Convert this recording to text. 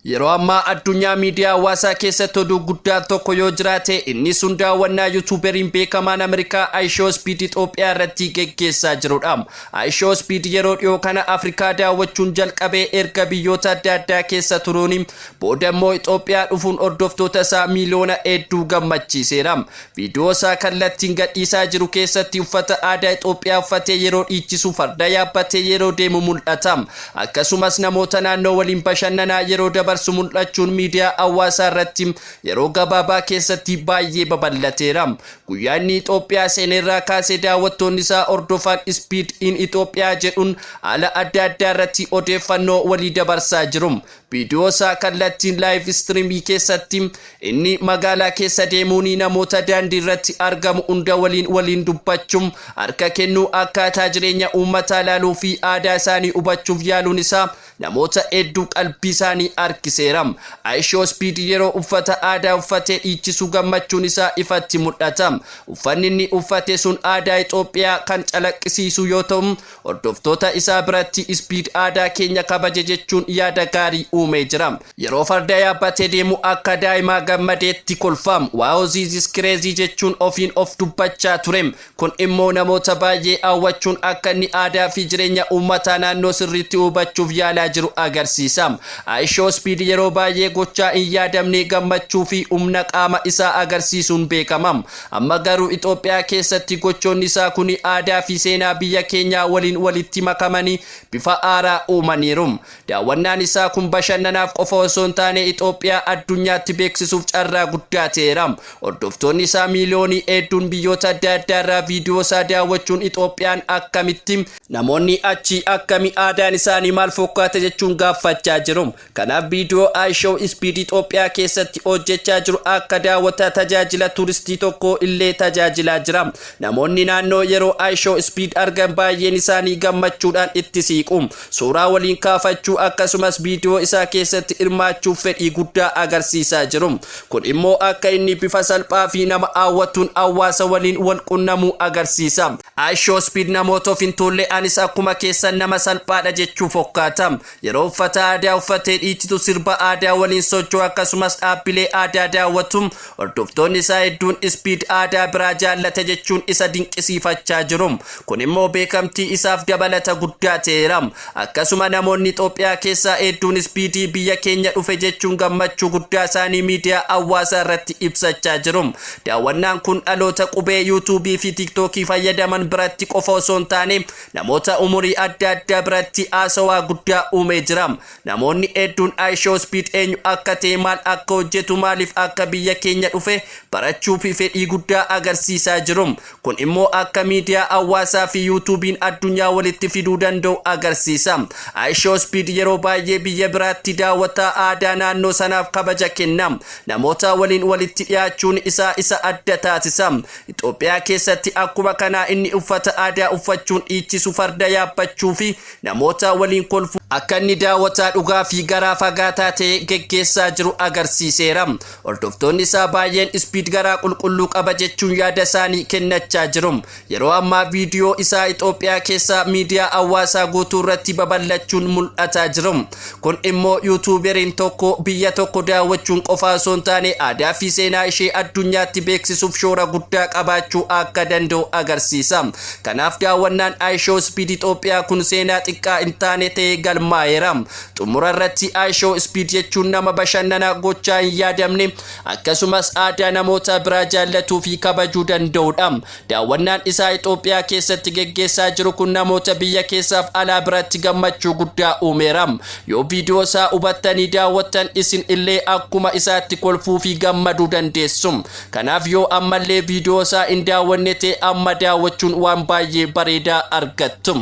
Yeroo ammaa addunyaa miidiyaa hawaasaa keessatti oduu guddaan tokko yoo jiraate, inni sun daawwannaa YouTuberiin beekamaan Ameerikaa IShowSpeed Itoophiyaa irratti geggeessaa jirudha. IShowSpeed yeroo dhiyoo kana Afrikaa daawwachuun jalqabee erga biyyoota adda addaa keessa turuun booda immoo Itoophiyaa dhufuun hordoftoota isaa miiliyoona hedduu gammachiiseera. Viidiyoo isaa kallattiin gadhiisaa jiru keessatti uffata aadaa Itoophiyaa uffatee yeroo dhiichisu, farda yaabbatee yeroo deemu mul'ata. Akkasumas namoota naannoo waliin bashannanaa yeroo dabarsu mul'achuun miidiyaa hawaasaa irratti yeroo gabaabaa keessatti baay'ee babal'ateera. Guyyaa inni Itoophiyaa seenerraa kaasee daawwattoonni isaa hordofan "Speed in Itoophiyaa" jedhuun haala adda addaa irratti odeeffannoo walii dabarsaa jiru. Viidiyoo isaa kallattiin live streamii keessatti inni magaalaa keessa deemuun namoota daandii irratti argamu hunda waliin dubbachuun, harka kennuu, akkaataa jireenya uummataa ilaaluu fi aadaa isaanii hubachuuf yaaluun isaa namoota hedduu qalbii isaanii harkiseera. IShowSpeed yeroo uffata aadaa uffatee dhiichisu gammachuun isaa ifatti mul'ata. Uffanni inni uffate sun aadaa Itoophiyaa kan calaqqisiisu yoo ta'u, hordoftoota isaa biratti "Speed aadaa keenya kabaje" jechuun yaada gaarii uumee jira. Yeroo farda yaabbatee deemu akka daa'imaa gammadeetti kolfam. "Wow, this is crazy" jechuun ofiin of dubbachaa ture. Kun immoo namoota baay'ee hawwachuun akka inni aadaa fi jireenya uummataa naannoo sirriitti hubachuuf yaalaa jiru agarsiisa. IShowSpeed yeroo baay'ee gochaa hin yaadamne, gammachuu fi humna qaama isaa agarsiisuun beekama. Amma garuu Itoophiyaa keessatti gochoonni isaa kun aadaa fi seenaa biyya keenyaa waliin walitti makamanii bifa haaraa uumaniiru. Daawwannaan isaa kun bashannanaaf qofa osoo hin taane, Itoophiyaa addunyaatti beeksisuuf carraa guddaa ta'eera. Hordoftoonni isaa miiliyoonii hedduun biyyoota adda addaa irraa viidiyoo isaa daawwachuun Itoophiyaan akkamitti, namoonni achi akkami, aadaan isaanii maal fakkaata jechuun gaafachaa jiru. Kanaaf viidiyoo IShowSpeed Itoophiyaa keessatti hojjechaa jiru akka daawwataa tajaajila turistii tokko illee tajaajilaa jira. Namoonni naannoo yeroo IShowSpeed argan baay'een isaanii gammachuudhaan itti siiqu. Suuraa waliin kaafachuu akkasumas viidiyoo isaa keessatti hirmaachuuf fedhii guddaa agarsiisaa jiru. Kun immoo akka inni bifa salphaa fi nama hawwatuun hawaasa waliin wal qunnamuu agarsiisa. IShowSpeed namoota of hin tuulle, "Anis akkuma keessan nama salphaadha" jechuu fakkaata. Yeroo uffata aadaa uffatee dhiichitu, sirba aadaa waliin socho'u, akkasumas dhaabbilee aadaa daawwatu, hordoftoonni isaa hedduun "Speed aadaa biraa jaallate" jechuun isa dinqisiifachaa jiru. Kun immoo beekamtii isaaf dabalata guddaa ta'eera. Akkasuma namoonni Itoophiyaa keessaa hedduun "Speedii biyya keenya dhufe" jechuun gammachuu guddaa isaanii miidiyaa hawaasaa irratti ibsachaa jiru. Daawwannaan kun dhaloota qubee YouTubeii fi TikTokii fayyadaman biratti qofa osoo hin taane, namoota umurii adda addaa biratti haasawaa guddaa uumee jira. Namoonni hedduun IShowSpeed eenyu akka ta'e, maal akka hojjetu, maaliif akka biyya keenya dhufe barachuu fi fedhii guddaa agarsiisaa jiru. Kun immoo akka miidiyaa hawaasaa fi YouTubeiin addunyaa walitti fiduu danda'u agarsiisa. IShowSpeed yeroo baay'ee biyya biraatti daawwataa aadaa naannoo sanaaf kabaja kenna. Namoota waliin walitti dhiyaachuun isaa isa adda taasisa. Itoophiyaa keessatti akkuma kanaa inni uffata aadaa uffachuun dhiichisu, farda yaabbachuu fi namoota waliin kolfu akka inni daawwataa dhugaa fi garaa fagaataa ta'e geggeessaa jiru agarsiiseera. Hordoftoonni isaa baay'een "Speed garaa qulqulluu qaba" jechuun yaada isaanii kennachaa jiru. Yeroo ammaa viidiyoo isaa Itoophiyaa keessa miidiyaa hawaasaa guutuu irratti babal'achuun mul'ataa jiru. Kun immoo YouTuberiin tokko biyya tokko daawwachuun qofa osoo hin taane, aadaa fi seenaa ishee addunyaatti beeksisuuf shoora guddaa qabaachuu akka danda'u agarsiisa. Kanaaf daawwannaan IShowSpeed Itoophiyaa kun seenaa xiqqaa hin taane ta'ee galmaa'eera. Xumura irratti IShowSpeed jechuun nama bashannana gochaa hin yaadamne, akkasumas aadaa namoota biraa jaallatuu fi kabajuu danda'udha. Daawwannaan isaa Itoophiyaa keessatti geggeessaa jiru kun namoota biyya keessaaf alaa biratti gammachuu guddaa uumeera. Yoo viidiyoo isaa hubattanii daawwattan, isin illee akkuma isaatti kolfuu fi gammaduu dandeessu. Kanaaf yoo ammallee viidiyoo isaa hin daawwanne ta'e, amma daawwachuun waan baay'ee bareedaa argattu.